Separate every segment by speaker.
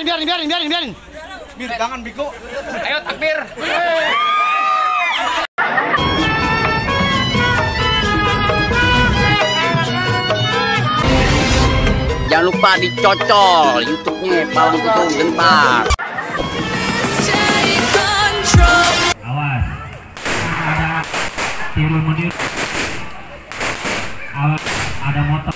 Speaker 1: biarin.
Speaker 2: Bir, jangan biko. Ayo takbir.
Speaker 3: Jangan lupa dicocol YouTube-nya Palang Kutu Gentar.
Speaker 4: Awas, ada tiru mundur. Awas, ada motor.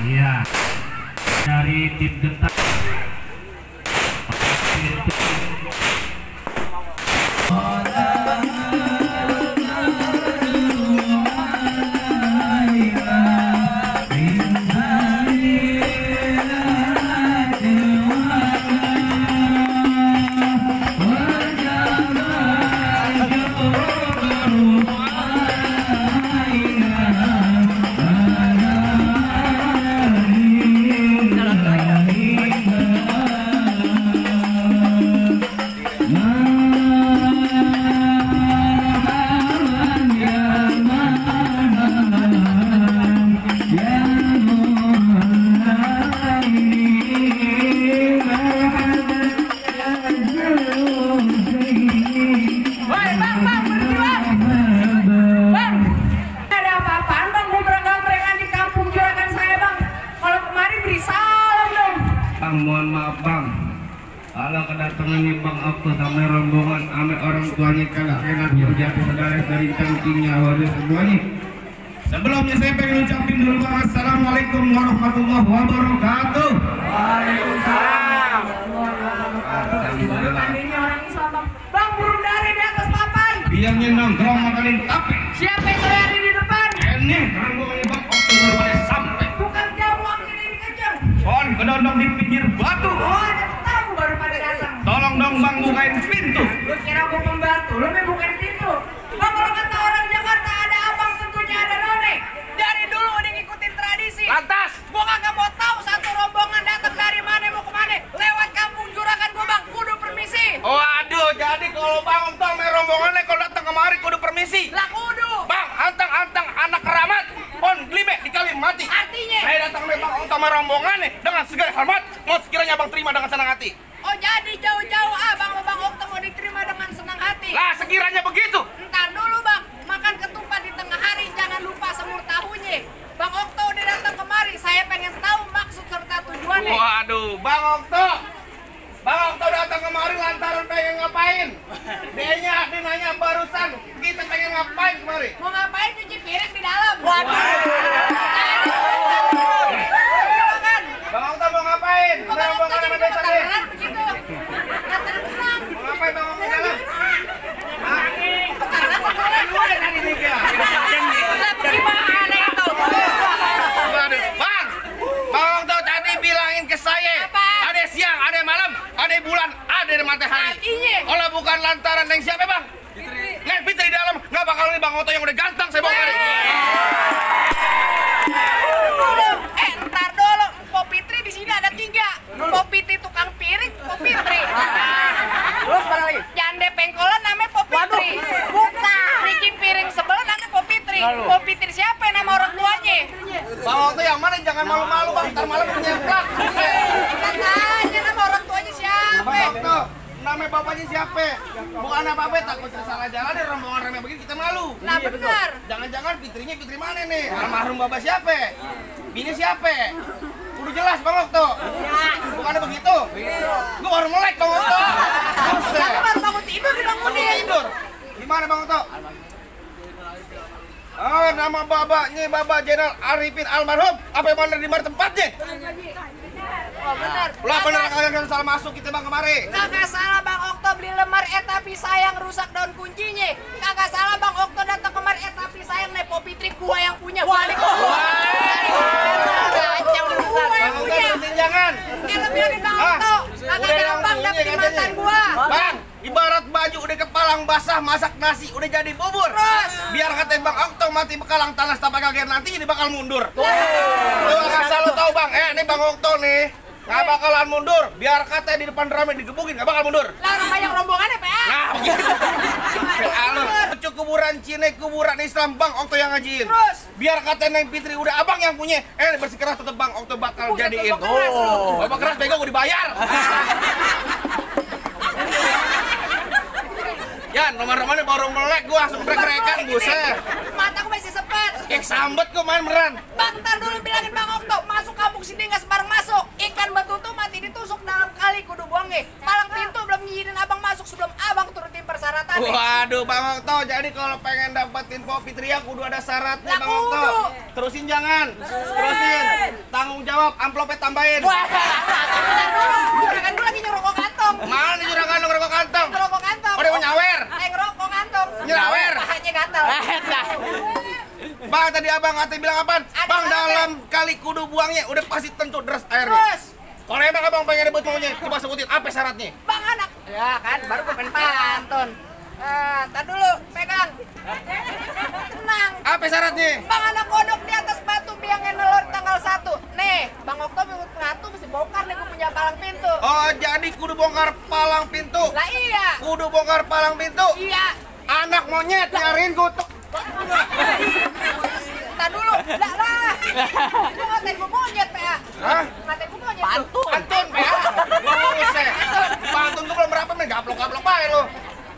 Speaker 4: Iya, dari tim Gentar.
Speaker 5: Mohon maaf bang, kalau kedatangan nih bang Okto sama rombongan ame orang tuanya kagak enak terjadi saudara dari cangkingnya waduh semuanya. Sebelumnya saya pengen ucapin dulu bang, assalamualaikum warahmatullahi wabarakatuh.
Speaker 6: Waalaikumsalam.
Speaker 5: Alhamdulillah.
Speaker 6: Bang, burung dari di atas papan.
Speaker 5: Biangnya nongkrong makanin tape.
Speaker 6: Siapa yang lari di depan?
Speaker 5: Ini rombongannya bang Okto baru pada sampai.
Speaker 6: Bukan jamu angin ini kencang.
Speaker 5: Pohon kedondong di pinggir batu.
Speaker 6: Oh, tahu baru pada datang.
Speaker 5: Tolong dong bang bukain pintu.
Speaker 6: Lu kira gua pembantu, lu mau bukain pintu. Bang, kalau kata orang Jakarta ada abang tentunya ada none. Dari dulu udah ngikutin tradisi.
Speaker 2: Lantas,
Speaker 6: Gua kagak mau tahu satu rombongan datang dari mana mau kemana. Lewat kampung Juragan gua bang, kudu permisi.
Speaker 2: waduh, jadi kalau bang Okto sama rombongannya kalau datang kemari kudu permisi.
Speaker 6: Lah kudu.
Speaker 2: Bang, antang-antang anak keramat, pon glime dikali mati.
Speaker 6: Artinya?
Speaker 2: Saya datang sama bang Okto sama rombongannya dengan segala hormat, mau sekiranya abang terima dengan senang hati.
Speaker 6: Oh, jadi jauh-jauh abang sama Bang Okto mau diterima dengan senang hati.
Speaker 2: Lah sekiranya begitu,
Speaker 6: Ntar dulu bang, makan ketupat di tengah hari, jangan lupa semur tahunya. Bang Okto udah datang kemari, saya pengen tahu maksud serta tujuannya.
Speaker 2: waduh, bang Okto datang kemari lantaran pengen ngapain? Dia nanya barusan, kita pengen ngapain kemari?
Speaker 6: Mau ngapain cuci piring di dalam?
Speaker 2: Bang Okto mau ngapain?
Speaker 6: Kok Bang Okto jadi
Speaker 2: Rombongan sama desa nih.
Speaker 6: kebakaran begitu? Kata pulang.
Speaker 2: Mau ngapain bang Okto dalam?
Speaker 6: Kebakaran kok boleh?
Speaker 2: Lu ada tadi nih ya?
Speaker 6: Lah, gimana itu?
Speaker 2: Waduh, Bang Okto tadi bilangin ke saya,
Speaker 6: Apa?
Speaker 2: ada siang, ada malam, ada bulan, ada matahari.
Speaker 6: Artinya?
Speaker 2: Kalau bukan lantaran yang siapa bang? Neng Fitri di dalam, nggak bakal nih Bang Okto yang udah ganteng saya bawa kemari.
Speaker 6: Ntar dulu, Po Fitri di sini ada 3. Po Fitri tukang piring, Po Fitri.
Speaker 2: Terus mana lagi?
Speaker 6: Jande pengkolan namanya Po Fitri. Bukan. Bikin piring sebelah namanya Po Fitri. Po Fitri siapa nama orang tuanya?
Speaker 2: Bang Okto yang mana? Jangan malu-malu bang, ntar malam nyeplak.
Speaker 6: Kata aja nama orang tuanya siapa?
Speaker 2: Bang Okto, namanya bapaknya siapa? Bukan apa-apa, takut salah jalan deh rombongan remeh begini kita malu.
Speaker 6: Nah benar.
Speaker 2: Jangan-jangan Fitrinya Fitri mana nih? Almarhum bapak siapa? Bini siapa? Udah jelas Bang Okto. Bukannya begitu? Gua baru melek Bang Okto. Buset.
Speaker 6: Aku baru bangun tidur dibangunin.
Speaker 2: Tidur. Gimana Bang Okto? Oh, nama babaknya Bapak Jenderal Arifin almarhum. Apa yang mana di mana tempatnya?
Speaker 6: Oh benar.
Speaker 2: Lah bener kalian salah masuk kita Bang kemari.
Speaker 6: Kagak salah Bang Okto beli lemar tapi sayang rusak daun kuncinya. Kagak salah Bang Okto datang kemari tapi sayang nih Po Fitri gua yang punya. Balik gua. Kacau
Speaker 2: Bang
Speaker 6: gua yang
Speaker 2: Okto
Speaker 6: punya.
Speaker 2: bersihin jangan.
Speaker 6: Kalau bilangin Bang Okto, kagak gampang dapetin mantan gua.
Speaker 2: Bang, ibarat baju udah kepalang basah masak nasi udah jadi bubur.
Speaker 6: Terus?
Speaker 2: Biar kata Bang Okto mati bekalang tanah tanpa kaget nanti jadi bakal mundur. Tuh asal lo tahu Bang, ini Bang Okto nih nggak bakalan mundur. Biar kata di depan rame digebukin nggak bakal mundur.
Speaker 6: Lah orang banyak rombongannya, PA.
Speaker 2: Nah begitu. Alur. Cukup kuburan Cina, kuburan Islam, Bang Okto yang ngajiin.
Speaker 6: Terus?
Speaker 2: Biar kata Neng Fitri udah abang yang punya. Bersikeras tetep Bang Okto bakal
Speaker 6: Buset,
Speaker 2: jadiin.
Speaker 6: Bapak keras lu.
Speaker 2: Bapak keras bego gue dibayar. Ya, nomor-nomornya baru melek gue langsung brek-brekan, buset.
Speaker 6: Mata gue masih sepet.
Speaker 2: Kayak sambet gue main beneran.
Speaker 6: Bang, ntar dulu bilangin Bang Okto, masuk kampung sini nggak sembarang masuk. Ikan betutu mati ditusuk dalam kali kudu buangnya. Palang pintu belum ngizinin abang masuk sebelum abang turutin persyaratan.
Speaker 2: Waduh Bang Okto, jadi kalau pengen dapetin Po Fitria kudu ada syaratnya
Speaker 6: Lah,
Speaker 2: Bang Okto.
Speaker 6: kudu.
Speaker 2: Terusin jangan, terusin. Tanggung jawab, amplopnya tambahin.
Speaker 6: Kan gue lagi ngerokok kantong.
Speaker 2: Mana nih juragan lo ngerokok kantong?
Speaker 6: Ngerokok kantong.
Speaker 2: Oh, dia mau nyawer?
Speaker 6: Ngerokok kantong.
Speaker 2: Nyawer?
Speaker 6: Pahanya gatal.
Speaker 2: Bang, tadi abang Ate bilang apaan?
Speaker 6: Ada
Speaker 2: Bang,
Speaker 6: apa?
Speaker 2: dalam kali kudu buangnya udah pasti tentu deras airnya.
Speaker 6: Terus,
Speaker 2: Kalau emang abang pengen rebut maunya, coba sebutin apa syaratnya?
Speaker 6: Bang anak. Ya kan, baru gue pengen pantun. Ntar dulu, pegang. Tenang.
Speaker 2: Apa syaratnya?
Speaker 6: Bang anak kodok di atas batu biangnya nelor tanggal 1. Nih, Bang Okto ngatu mesti bongkar nih gue punya palang pintu.
Speaker 2: Oh, jadi kudu bongkar palang pintu.
Speaker 6: Lah iya.
Speaker 2: Kudu bongkar palang pintu.
Speaker 6: Iya.
Speaker 2: Anak monyet nyariin kutuk.
Speaker 6: Ntar dulu. Lah. Itu ngatain gue monyet, PA.
Speaker 2: Hah?
Speaker 6: Ngatain gue monyet.
Speaker 2: Pantun, ya? Buset. Pantun tuh belum berapa men, gaplok-gaplok bae lo.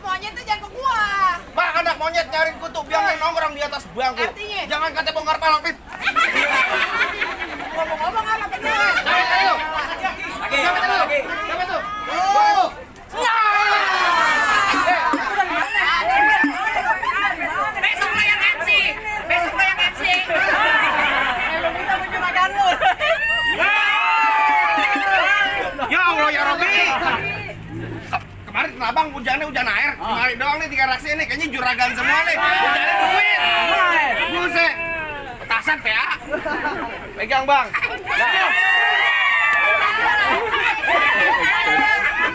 Speaker 6: Monyet tuh jangan ke gua.
Speaker 2: Bang, anak monyet nyariin kutuk, biangnya nongkrong di atas bangku.
Speaker 6: Artinya?
Speaker 2: Jangan kata bongkar palang pintu.
Speaker 6: Ngomong-ngomong apa bener?
Speaker 2: Ayo. Siapa itu? Siapa itu? Bawa.
Speaker 6: Besok lo yang MC. Besok lo yang MC. Lu minta juragan lu.
Speaker 2: Ya Allah ya Robi. Kemarin abang hujannya hujan air. Kemarin doang nih 3 reaksi ini kayaknya juragan semua nih. Hujannya duit. Buset. Petasan PA. Pegang Bang.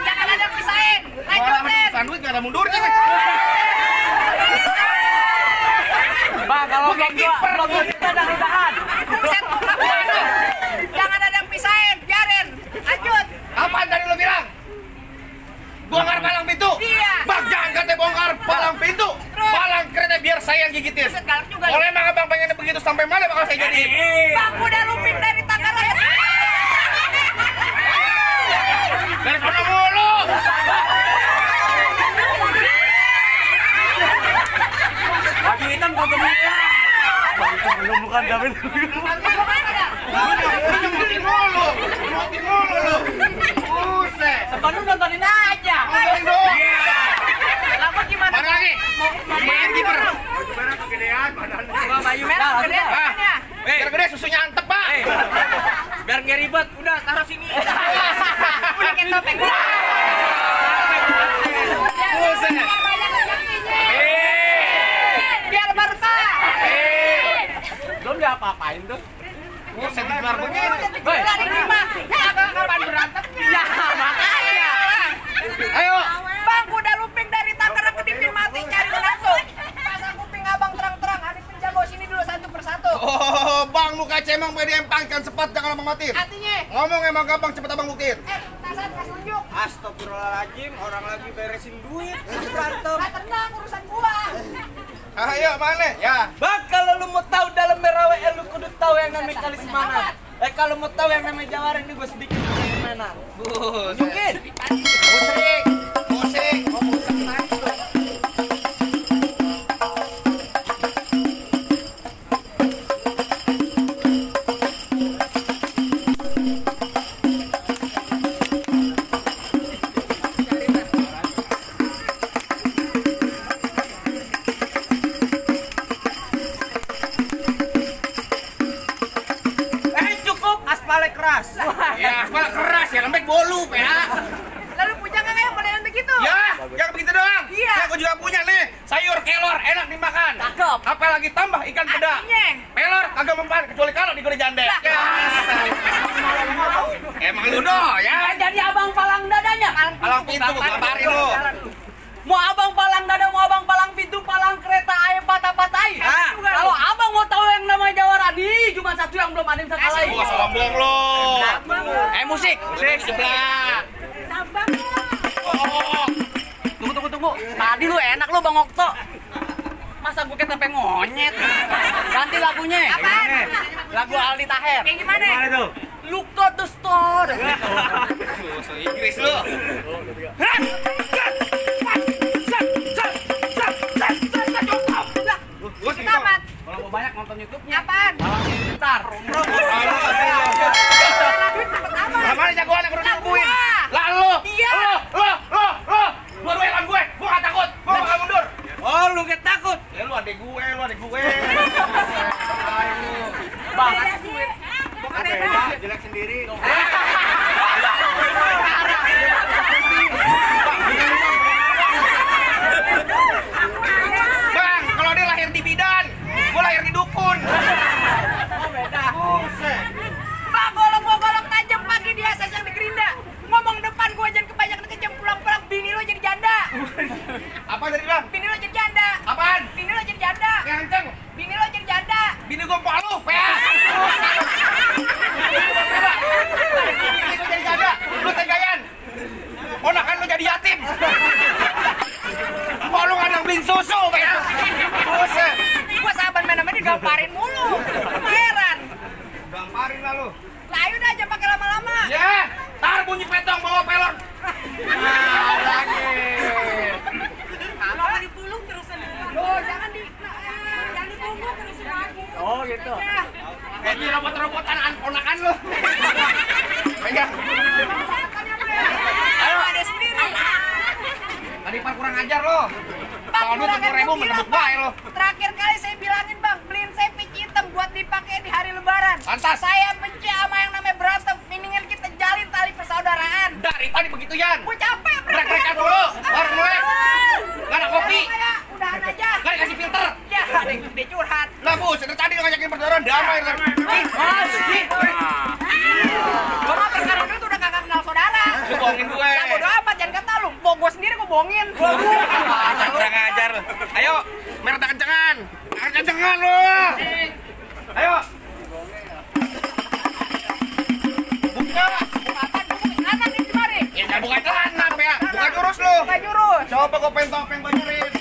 Speaker 6: Jangan ada pisahin. Lanjutin.
Speaker 2: Sandwich gak ada mundurnya nih.
Speaker 1: Bang, kalau belum kita udahan.
Speaker 6: Buset muka gua lu. Jangan ada yang pisahin. Biarin. Lanjut.
Speaker 2: Apaan tadi lo bilang? Bongkar palang pintu?
Speaker 6: Iya.
Speaker 2: Bang, jangan kata bongkar palang pintu.
Speaker 6: Terus?
Speaker 2: Palang kereta biar saya yang gigitin.
Speaker 6: Buset galak juga.
Speaker 2: Kalau emang abang pengen begitu sampai mana bakal saya jadiin?
Speaker 6: Bang, udah lupin dari takaran.
Speaker 2: Dari sana mulu.
Speaker 1: Baju hitam kok gemuk. Belum bukan David.
Speaker 2: Nyemutin mulu lu. Buset.
Speaker 1: Depan lu nontonin aja.
Speaker 2: Nontonin doang.
Speaker 6: Lama gimana?
Speaker 2: Mana lagi? Main kiper.
Speaker 6: Bayu merah gede.
Speaker 2: Ah, biar gede susunya antep, Pak.
Speaker 1: Biar nggak ribet, udah taruh sini.
Speaker 6: Udah kayak topeng.
Speaker 2: Buset.
Speaker 6: Banyak rezekinya. Biar berkah.
Speaker 1: Belum diapa-apain tuh.
Speaker 2: Buset dikelar begitu.
Speaker 6: Dikelar ini mah. Kapan berantemnya?
Speaker 1: Ya, makanya.
Speaker 2: Ayo.
Speaker 6: Bang, udah luping dari takaran kedipin mati cari langsung. Pasang kuping abang terang-terang. Hadis penjago sini dulu satu persatu.
Speaker 2: Oh, Bang muka cemang pengen empangkan cepat jangan abang matiin.
Speaker 6: Artinya,
Speaker 2: Ngomong emang gampang cepet abang buktiin.
Speaker 6: tasan kasih unjuk.
Speaker 1: Astagfirullahaladzim, orang lagi beresin duit, berantem.
Speaker 6: Lah tenang urusan gua.
Speaker 2: Ayo mana? Ya.
Speaker 1: Bang, kalau lu mau tahu dalam Merawe, lu kudu tahu yang namanya Kalismanan. Kalau mau tahu yang namanya Jawara, ini gue sedikit permainan. Mungkin.
Speaker 2: Musik.
Speaker 1: Cukup aspalnya keras.
Speaker 2: Ya, aspal keras ya, lembek bolu, ya.
Speaker 6: Lalu punya nggak yang modelan begitu?
Speaker 2: Ya, yang begitu doang.
Speaker 6: Iya.
Speaker 2: Ya, aku juga punya nih. Sayur kelor enak dimakan.
Speaker 6: Cakep.
Speaker 2: Apalagi tambah ikan peda.
Speaker 6: Artinya?
Speaker 2: Pelor kagak mempan kecuali kalau digoreng jandek.
Speaker 6: Lah.
Speaker 2: Ya. Emang lu doh ya.
Speaker 1: Jadi abang palang dadanya.
Speaker 2: Palang pintu kabarin lu.
Speaker 1: Mau abang palang dada, mau abang palang pintu, palang kereta ayam patah-patahin.
Speaker 2: Ah.
Speaker 1: Kalau abang mau tahu yang namanya Jawara, nih cuma satu yang belum ada yang bisa kalahin.
Speaker 2: Gua sombong lu.
Speaker 1: Musik.
Speaker 2: Musik sebelah.
Speaker 6: Sabar.
Speaker 2: Oh.
Speaker 1: Tunggu. Tadi lu enak lu Bang Okto. Masa gue kayak tepeng monyet? Ganti lagunya.
Speaker 6: Apaan?
Speaker 1: Lagu Aldi Taher.
Speaker 6: Kayak gimana?
Speaker 4: Gimana tuh?
Speaker 1: Look at the star.
Speaker 2: Bahasa Inggris lu. Gua sih
Speaker 6: Kita amat.
Speaker 1: Kalau mau banyak nonton YouTube-nya.
Speaker 6: Apaan?
Speaker 1: Bentar.
Speaker 2: Mana jagoan yang udah nungguin? Lah lu.
Speaker 6: Iya.
Speaker 2: Lu. Dua-duanya lawan gue. Gua gak takut. Gua bakal mundur.
Speaker 1: Oh, lu gak takut?
Speaker 2: Ya lu adek gue.
Speaker 1: Bang,
Speaker 2: Beda, jelek sendiri. Bang, kalau dia lahir di bidan, gua lahir di dukun.
Speaker 1: oh beda.
Speaker 2: Buset.
Speaker 6: Pak, golok tajam pagi di SS yang di Gerinda. Ngomong depan gua jangan kebanyakan kejam, pulang-pulang bini lo jadi janda.
Speaker 2: Apa tadi bang?
Speaker 6: Bini lo jadi janda.
Speaker 2: Apaan?
Speaker 6: Bini lo jadi janda.
Speaker 2: Kenceng.
Speaker 6: Bini lo jadi janda.
Speaker 2: Bini gua palu, ya. Bini gua jadi janda, lu tegayan. Ponakan lu jadi yatim. Palu kadang beliin susu, ya. Buset.
Speaker 6: Gua sahabat main sama dia gamparin mulu. Heran.
Speaker 2: Gamparin lah lu.
Speaker 6: Lah ayo dah aja pakai lama-lama.
Speaker 2: Ya, tar bunyi petong bawa pelon. Lagi.
Speaker 6: Kalau dipulung terusan. Loh, jangan ditunggu terusin lagi.
Speaker 1: Oh gitu.
Speaker 6: Ya.
Speaker 2: Ini robot-robotan ponakan lu. Pegang.
Speaker 6: Ayo ada sendiri.
Speaker 2: Tadi par kurang ajar lo.
Speaker 6: Bang,
Speaker 2: Kalau duit
Speaker 6: udah kan
Speaker 2: 10.000
Speaker 6: gua bilang,
Speaker 2: menebak
Speaker 6: Bang.
Speaker 2: bae lo.
Speaker 6: Terakhir kali saya bilangin bang, beliin saya peci hitam buat dipakai di hari lebaran.
Speaker 2: Pantas.
Speaker 6: Saya benci sama yang namanya berantem. Mendingan kita jalin tali persaudaraan.
Speaker 2: Dari tadi begitu Yan.
Speaker 6: Gue capek
Speaker 2: Brek-brekan dulu. Baru mulai. Gak ada kopi.
Speaker 6: Udahan aja.
Speaker 2: Gak dikasih filter.
Speaker 6: Ya, ada yang gede curhat.
Speaker 2: Lah bu, dari tadi lo ngajakin pertemuan damai.
Speaker 6: Gue mah perkara itu udah kagak kenal saudara.
Speaker 2: Lu bohongin gue.
Speaker 6: Lah bodo amat, jangan kata lu. Bawa gue sendiri gue bohongin.
Speaker 2: Kurang ajar lo. Ayo, merah tak kencengan. Kencengan lo. Ayo. Buka.
Speaker 6: Apaan? Gue buka kanan nih kemari.
Speaker 2: Ya jangan buka celana ya. Buka jurus lo.
Speaker 6: Buka jurus.
Speaker 2: Coba gue pengen topeng bajurin.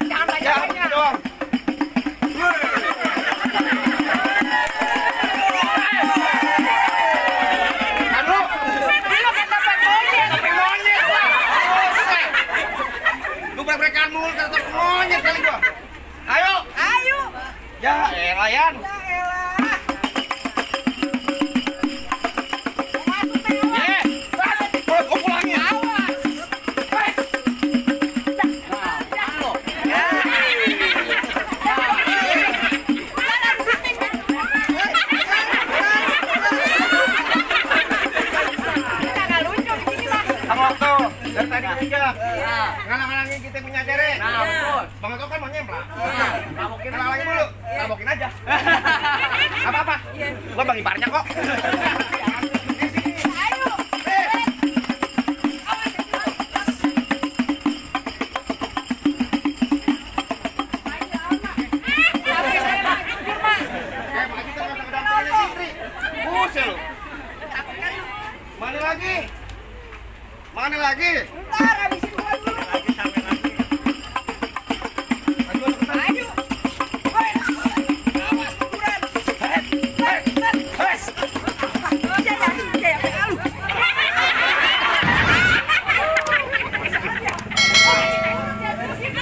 Speaker 6: Jangan
Speaker 2: Ya,
Speaker 6: banyak-banyak.
Speaker 2: begitu doang. Kan lu.
Speaker 6: Lu kan dapat monyet.
Speaker 2: Tapi monyet lah. Buset. Lu brek-brekan mulu kata monyet kali gua. Ayo.
Speaker 6: Ayo.
Speaker 2: Ya elah Yan.
Speaker 6: Ya elah. Masuk teh awas.
Speaker 2: Gua pulangin.
Speaker 6: Awas. Jangan lucu begini bang.
Speaker 2: Bang Okto, dari tadi aja. Ngalang-ngalangin kita punya jere.
Speaker 1: Nah, betul.
Speaker 2: Bang Okto kan mau nyemplak.
Speaker 1: Namokin
Speaker 2: Ngalang-ngalangin dulu. Nabokin aja. Apa-apa? Gua bang iparnya kok.
Speaker 6: Ayo.
Speaker 2: Buset lu. Mana lagi? Mana lagi?
Speaker 6: Ntar habisin gua dulu. Ayo. Woi. Awas kuburan.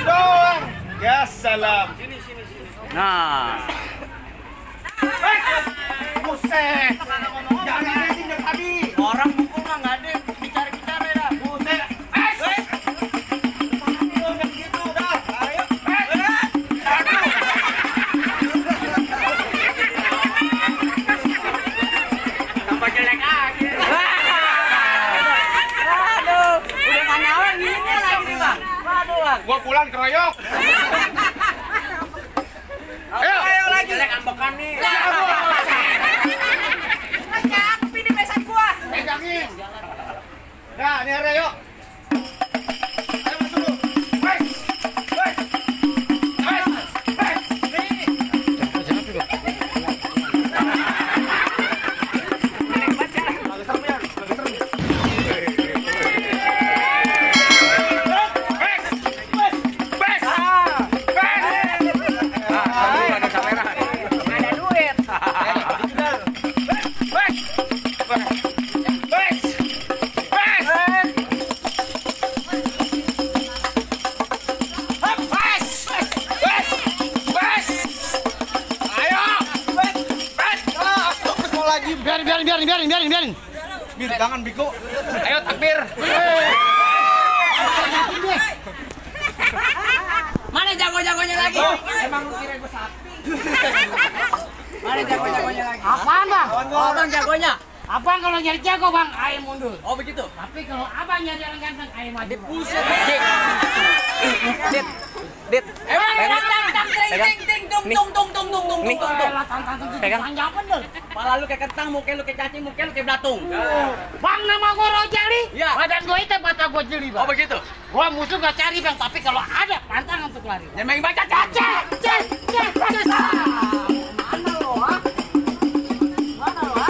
Speaker 2: Doang. Ya salam.
Speaker 1: Nah,
Speaker 2: Buset. Jangan diresin dari tadi.
Speaker 1: orang mukul mah nggak ada bicara-bicara dah.
Speaker 2: Buset. Gitu dah. Ayo. Aduh.
Speaker 1: Tambah jelek aja. Aduh, udah nggak nyala gini lagi nih bang. Waduh bang.
Speaker 2: Gua pulang keroyok. Ayo
Speaker 1: lagi. Jelek ambekan nih.
Speaker 6: Cakep ini besan gua.
Speaker 2: Pegangin. Nah, ini area yuk. Ayo masuk dulu. Hei. Hei. Hei. Hei. Nih. lagi.
Speaker 5: Biarin.
Speaker 2: Bir, jangan biko. Ayo takbir.
Speaker 6: Mana jago-jagonya lagi?
Speaker 1: Emang lu kira gue sapi?
Speaker 6: Mana jago-jagonya lagi?
Speaker 7: Apaan bang?
Speaker 6: Oh, bang jagonya.
Speaker 7: Abang kalau nyari jago bang, ayo mundur.
Speaker 6: Oh, begitu.
Speaker 7: Tapi kalau abang nyari orang ganteng, ayo maju.
Speaker 6: Buset, Dit.
Speaker 7: Pegang.
Speaker 6: Pala lu kayak kentang, muka lu kayak cacing, muka lu kayak belatung.
Speaker 7: Bang, nama gua Rojali.
Speaker 6: Iya.
Speaker 7: Badan gua itu mata gua jeli bang.
Speaker 6: Oh, begitu.
Speaker 7: Gua musuh gak cari bang, tapi kalau ada pantang untuk lari.
Speaker 6: Jangan main baca caca.
Speaker 7: Mana lo ha? Mana lo ha?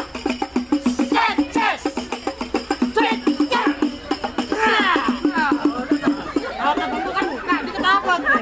Speaker 7: Kalau terbentukan muka, ini kenapa tuh?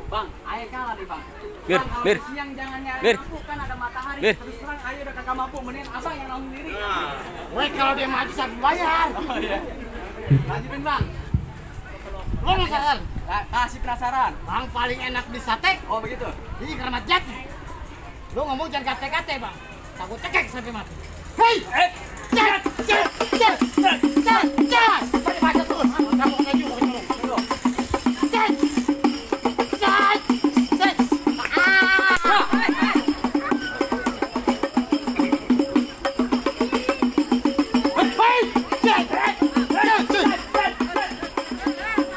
Speaker 6: Bang, ayo kalah nih, Bang.
Speaker 3: Bir,
Speaker 6: Bang, kalau
Speaker 3: Bir.
Speaker 6: siang jangan nyari
Speaker 3: Bir.
Speaker 6: lampu, kan ada matahari.
Speaker 3: Bir.
Speaker 6: Terus terang ayo udah kagak mampu, mendingan abang yang langsung diri.
Speaker 7: Weh, kalau dia maju saya bayar.
Speaker 6: Lanjutin, Bang.
Speaker 7: Lo penasaran?
Speaker 6: Kasih penasaran.
Speaker 7: Bang paling enak di sate,
Speaker 6: Oh, begitu.
Speaker 7: ini Keramat Jati. Lo ngomong jangan kate-kate bang, takut cekek sampai mati. Hei! Sampai baca tuh, kamu maju,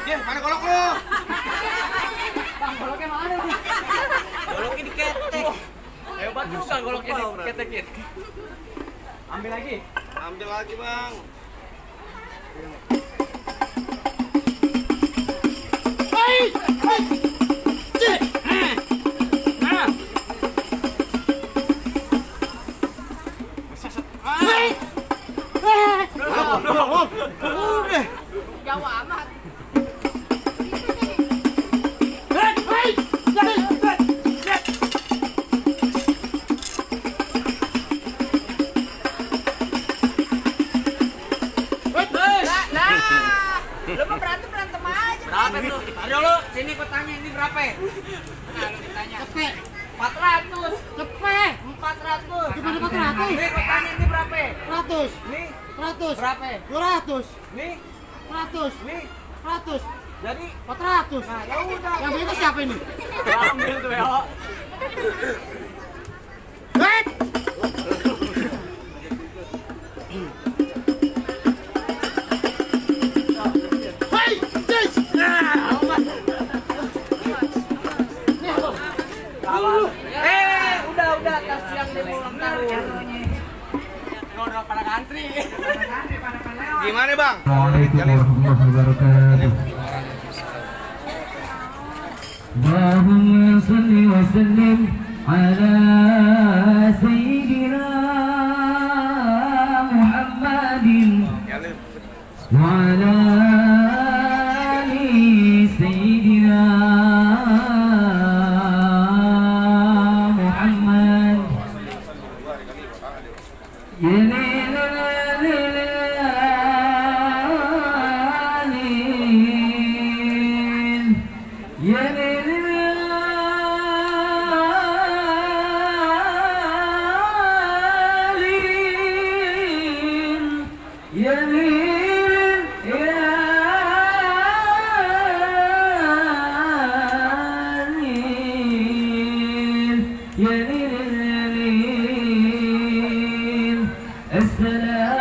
Speaker 2: Dia, mana golok lu?
Speaker 6: Bang, goloknya mana nih? Goloknya diketek. Hebat juga goloknya diketekin. Ambil lagi.
Speaker 2: Ambil lagi, Bang.
Speaker 6: Jauh amat. Lu mah berantem aja. Berapa tuh? Taruh dulu. Sini gua tanya ini berapa? Nah, lu ditanya.
Speaker 7: cepet,
Speaker 6: 400.
Speaker 7: cepet,
Speaker 6: 400.
Speaker 7: Gimana 400?
Speaker 6: Nih gua tanya ini berapa?
Speaker 7: 100,
Speaker 6: Nih
Speaker 7: 100,
Speaker 6: berapa?
Speaker 7: 200,
Speaker 6: Nih
Speaker 7: 100,
Speaker 6: nih
Speaker 7: 100,
Speaker 6: jadi
Speaker 7: 400.
Speaker 6: nah ya udah.
Speaker 7: Yang itu siapa ini?
Speaker 6: Ambil tuh ya. Udah kasihan dia mau ulang tahun. Udah pada ngantri.
Speaker 2: Gimana, Bang?
Speaker 4: Assalamualaikum warahmatullahi wabarakatuh. Allahumma salli wa sallim ala sayyidina Muhammadin wa ala ali sayyidina Muhammad.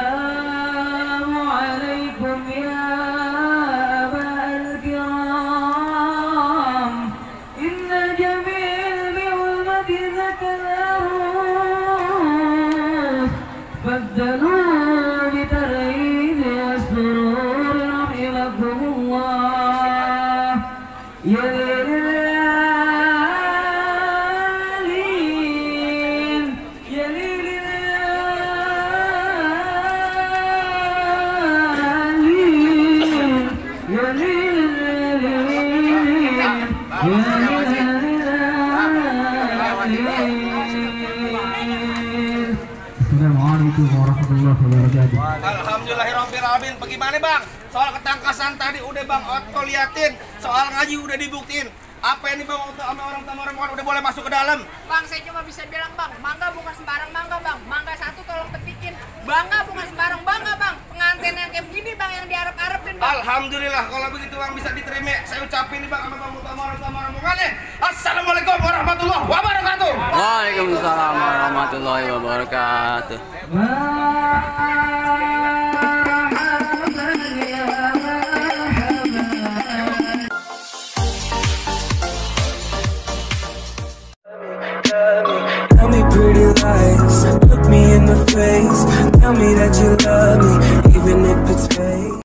Speaker 4: السلام عليكم يا أبا الكرام إن جميل بعلمة ذكره بدلوا بترعيد يا
Speaker 2: Alhamdulillahirobbilalamin. Bagaimana bang? Soal ketangkasan tadi udah bang Otto liatin. Soal ngaji udah dibuktiin. Apa ini bang Otto sama orang tamu udah boleh masuk ke dalam?
Speaker 6: Bang, saya cuma bisa bilang bang, mangga bukan sembarang mangga bang. Mangga satu tolong petikin. Bangga bukan sembarang bangga bang. Pengantin yang kayak begini bang yang diharap-harapin bang.
Speaker 2: Alhamdulillah kalau begitu bang bisa diterima. Saya ucapin nih bang sama bang Utama rombongannya. Assalamualaikum warahmatullahi wabarakatuh.
Speaker 3: Waalaikumsalam warahmatullahi wabarakatuh.
Speaker 8: Tell me pretty lies, look me in the face. Tell me that you love me, even if it's fake.